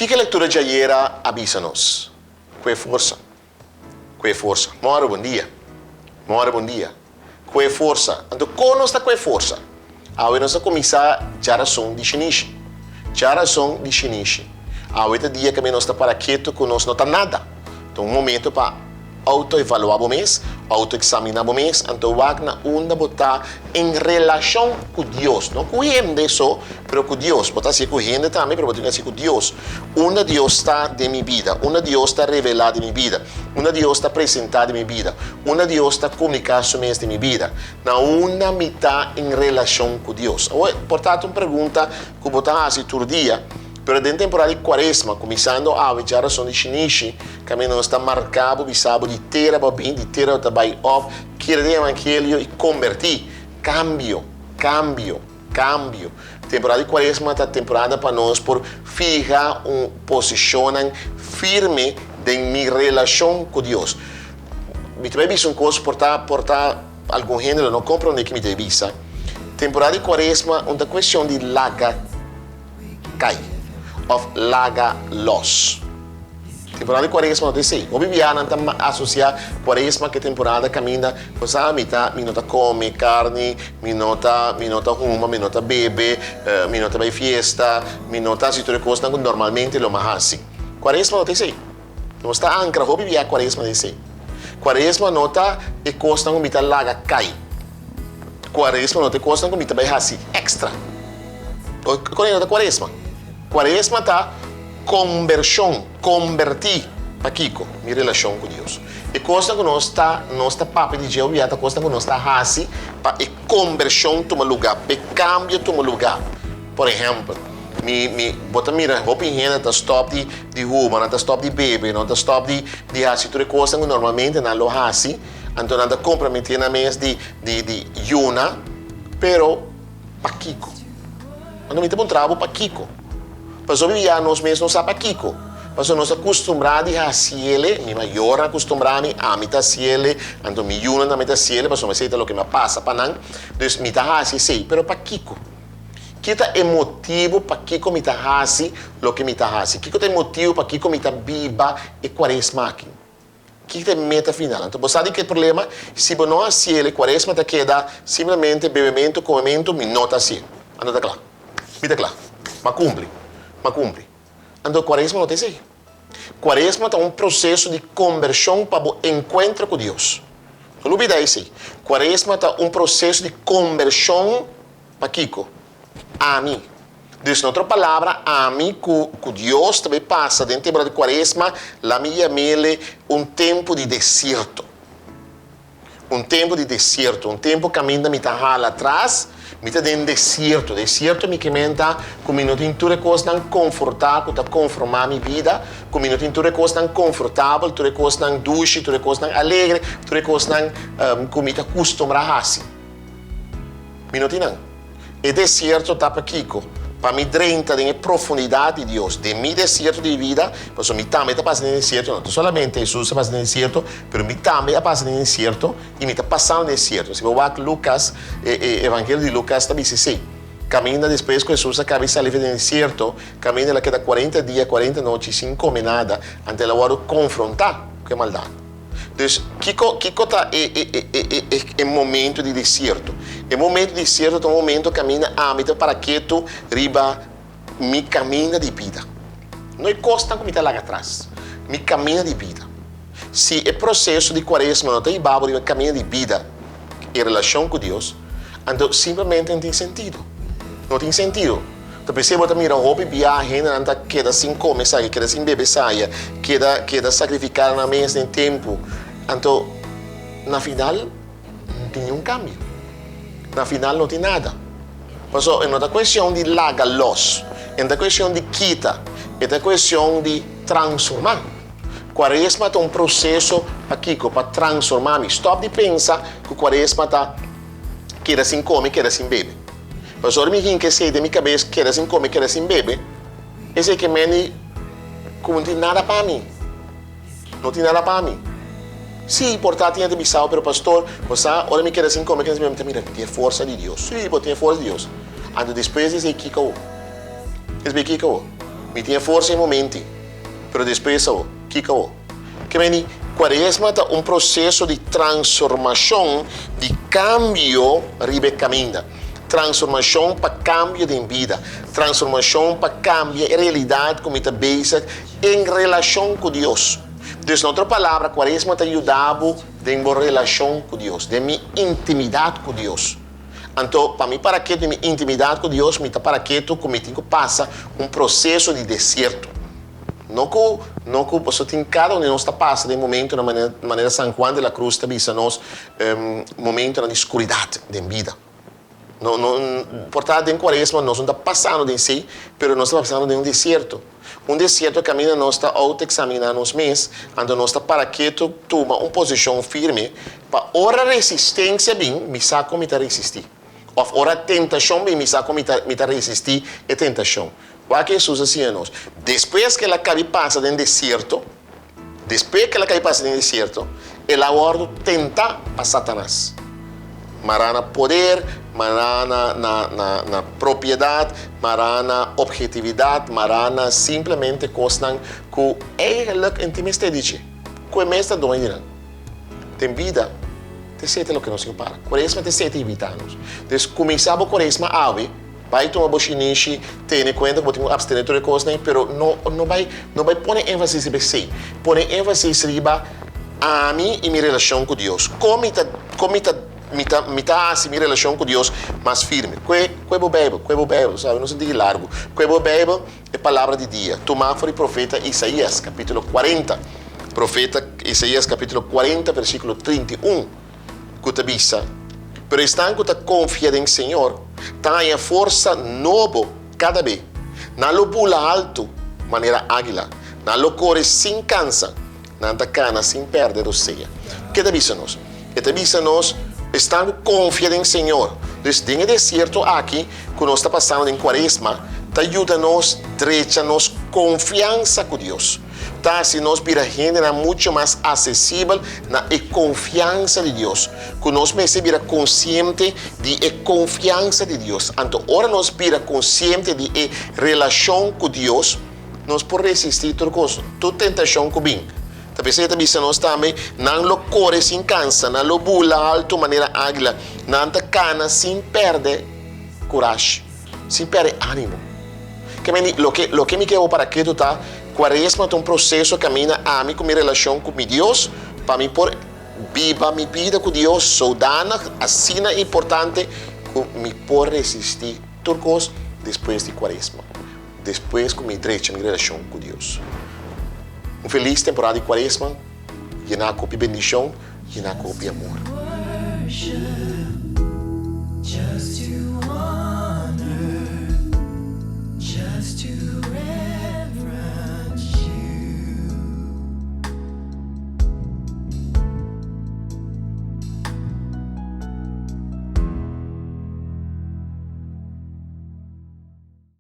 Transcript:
Kiko e lektura djayera a bisa nos? Ku e forsa. Ku e forsa. Mòre bon dia. Mòre bon dia. Ku e forsa. Anto kon nos ta ku e forsa? Awe nos a kuminsá djarason di shinishi. Djarason di shinishi. Awe ta dia kaminda nos ta para ketu ku nos no ta nada. Ta un momento pa outoevaluá bo mes, outoeksaminá bo mes, anto wak na unda bo ta en relashon ku Dios. No ku hende so, pero ku Dios. Bo ta hasié ku hende tambe, pero bo tin ku hasié ku Dios. Unda Dios ta den mi bida? Unda Dios ta revelá den mi bida? Unda Dios ta presentá den mi bida? Unda Dios ta komuniká su mes den mi bida? Na unda mi ta en relashon ku Dios? Awor, por ta un pregunta ku bo ta hasi tur dia, pero den temporada di Kuaresma, kuminsando awe djarason di shinishi, kaminda nos ta marká bo bisa bo di tera bo a bin, di tera bo ta bai òf kere den evangelio i kombertí. Kambio, kambio, kambio. Temporada di Kuaresma ta temporada pa nos por fiha un posishonnan firme den mi relashon ku Dios. Mi ta bai bisa un kos, por ta, por ta algun hende lo no komprondé ke mi ta bai bisa. Temporada di Kuaresma un ta kuestion di laga kai òf laga lòs. Temporada di Kuaresma no ta esei. Hopi biaha nan ta asosiá Kuaresma ku e temporada kaminda bo sa mi ta mi no ta kome karni, mi no ta mi no ta huma, mi no ta bebe, mi no ta bai fiesta, mi no ta hasi tur e kosnan ku normalmente lo mi a hasi. Kuaresma no ta esei. Nos ta ankra hopi biaha Kuaresma den esei. Kuaresma no ta e kosnan ku mi ta laga kai. Kuaresma no ta e kosnan ku mi ta bai hasi èkstra. Kua no ta Kuaresma? Kuaresma ta kombershon, kombertí. Pa kiko? Mi relashon ku Dios. E kosnan ku nos ta nos ta papia di dje awe ta kosnan ku nos ta hasi pa e kombershon tuma lugá, pa e kambio tuma lugá. Por ehèmpel, mi mi bo ta mira hopi hende ta stòp di di huma, nan ta stòp di bebe, nan ta stòp di di hasi tur e kosnan ku normalmente nan lo hasi, anto nan ta komprometé nan mes di di di yuna, pero pakiko? Anto mi ta puntra bo pakiko? Pasobra ya nos mes no sa pakiko, pasobra nos a kustumbrá di hasiele, mi mayornan a kustumbrá mi, ami ta hasiele, anto mi yunan tambe ta hasiele, pasobra esei ta loke mi a pasa pa nan, dus mi ta hasi esei, pero pakiko? Ki ta e motibu pakiko mi ta hasi loke mi ta hasi? Kiko ta e motibu pakiko mi ta biba e kuaresma aki? Kiko ta e meta final? Anto bo sa di ke problema? Si bo no hasiel e kuaresma ta keda simplemente bebementu, komementu, mi no ta hasiel. Anto ta kla. Mi ta kla. M'a kumpli. M'a kumpli. Anto kuaresma no ta esei. Kuaresma ta un proseso di kombershon pa bo enkuentro ku Dios. No lubida esei. Kuaresma ta un proseso di kombershon pa kiko? Ami. Dus na otro palabra, ami ku ku Dios ta bai pasa den temporada di Kuaresma, la mi yam'ele un tempu di desierto. Un tempu di desierto, un tempu kaminda mi ta hala atras, mi ta den desierto. Desierto mi ke men ta ku mi no tin tur e kosnan konfortá ku ta konformá mi bida, ku mi no tin tur e kosnan konfortabel, tur e kosnan dushi, tur e kosnan alegre, tur e kosnan ku mi ta kustumbrá hasi. Mi no tin nan. E desierto ta pa kiko? Pa mi drenta den e profundidat di Dios, den mi desierto di vida, pasobra mi tambe ta pasa den desierto, no ta solamente Hesus a pasa den desierto, pero mi tambe a pasa den desierto i mi ta pasando den desierto. Si bo wak Lukas, e e evangelio di Lukas ta bisa esei. Kaminda despues ku Hesus a kaba di sali for den desierto, kaminda el a keda kuarenta dia, kuarenta nochi sin kome nada, anto el a wòrdu konfrontá ku e maldat. Dus, kiko, kiko ta e, e, e, e, e, e momento di desierto? E momento di desierto ta un momento kaminda ami ta para ketu riba mi kaminda di bida. No e kosnan ku mi ta laga atras, mi kaminda di bida. Si e proseso di kuaresma no ta hiba bo riba e kaminda di bida, e relashon ku Dios, anto simplemente no tin sentido. No tin sentido. Ta p'esei bo ta mira hopi bia hendenan ta keda sin kome esaki, keda sin bebe esaya, keda keda sakrifiká nan mes den tempu. Anto na final no tin niun kambio. Na final no tin nada. Pasobra e no ta kuestion di laga lòs, e no ta kuestion di kita, e ta kuestion di transformá. Kuaresma ta un proseso pa kiko? Pa transformá mi. Stòp di pensa ku kuaresma ta keda sin kome, keda sin bebe. Pasobra mi hinka esei den mi kabes, keda sin kome, keda sin bebe, esei ke meni ku no tin nada pa mi. No tin nada pa mi. Sí, por ta tin hende bisao, pero pastor, bo sa, ora mi keda sin kome, keda sin bebe, mi ta mira, mi tin e forsa di Dios. Sí, bo tin e forsa di Dios. Anto despues di esei kiko? Despues kiko? Mi tin e forsa e momenti, pero despues awo, kiko awo? Ke meni, Kuaresma ta un proseso di transformashon, di kambio riba e kaminda. Transformashon pa kambio den bida. Transformashon pa kambia e realidat ku mi ta bezig en relashon ku Dios. Dus na otro palabra, Kuaresma ta yuda bo den bo relashon ku Dios, den mi intimidat ku Dios. Anto, pa mi para ketu den mi intimidat ku Dios, mi ta para ketu ku mi tin ku pasa un proseso di desierto. No ku, no ku, pasobra tin kada un di nos ta pasa den momentonan manera, manera San Juan de la Cruz ta bisa nos, momentonan di skuridat den bida. No, no, por ta den kuaresma nos no ta pasando den esei, pero nos ta pasando den un desierto. Un desierto kaminda nos ta outo-eksaminá nos mes, anto nos ta para ketu tuma un posishon firme pa ora resistensia bin, mi sa kon mi ta resistí. Òf ora tentashon bin, mi sa kon mi ta, mi ta resistí e tentashon. Wak Hesus a siña nos. Despues ku el a kabi pasa den desierto, despues ku el a kabi pasa den desierto, el a wòrdu tentá pa Satanas. Mará na poder, mará na, na, na, na propiedat, mará na ophetividat, mará na simplemente kosnan ku eigenlik e tin mester di dje, ku e mes ta doño di nan. Den bida, ta esei ta loke nos tin ku para. Kuaresma ta esei ta invitá nos. Des, kuminsá bo kuaresma awe. Bai tuma bo shinishi, tene kuenta ku bo tin ku abstené tur e kosnan, pero no no bai no bai pone énfasis riba esei. Pone énfasis riba ami i mi relashon ku Dios. Kon mi ta kon mi ta mi ta mi ta hasi mi relashon ku Dios mas firme? Kue kue bo Beibel, kue bo Beibel, sabe, nos a digi largu. Kue bo Beibel, e palabra di dia, tumá for di profeta Isaías, kapítulo kuarenta. Profeta Isaías, kapítulo kuarenta, versíkulo 31. Ku ta bisa, Pero esnan ku ta konfia den Señor ta haña forsa nobo kada be. Nan lo bula altu manera águila, nan lo kore sin kansa, nan ta kana sin pèrdè rosea. Ke ta bisa nos? E ta bisa nos, Esnan ku konfia den Señor. Dus den e desierto aki ku nos ta pasando den Kuaresma, ta yuda nos drecha nos konfiansa ku Dios. Ta hasi nos bira hendenan mucho mas asesibel na e konfiansa di Dios, ku nos mester bira konsiente di e konfiansa di Dios. Anto ora nos bira konsiente di e relashon ku Dios, nos por resistí tur kos, tur tentashon ku bin. Ta p'esei e ta bisa nos tambe, Nan lo kore sin kansa, nan lo bula altu manera águila, nan ta kana sin pèrdè kurashi. Sin perde animo. Ke meni, loke, loke mi ke bo para ketu ta, Kuaresma ta un proseso kaminda ami ku mi relashon ku mi Dios, pa mi por biba mi bida ku Dios zodanig, asina importante, ku mi por resistí tur kos despues di Kuaresma, despues ku mi drecha mi relashon ku Dios. Un felis temporada di Kuaresma, yená ku hopi bendishon. Yena ku hopi amor.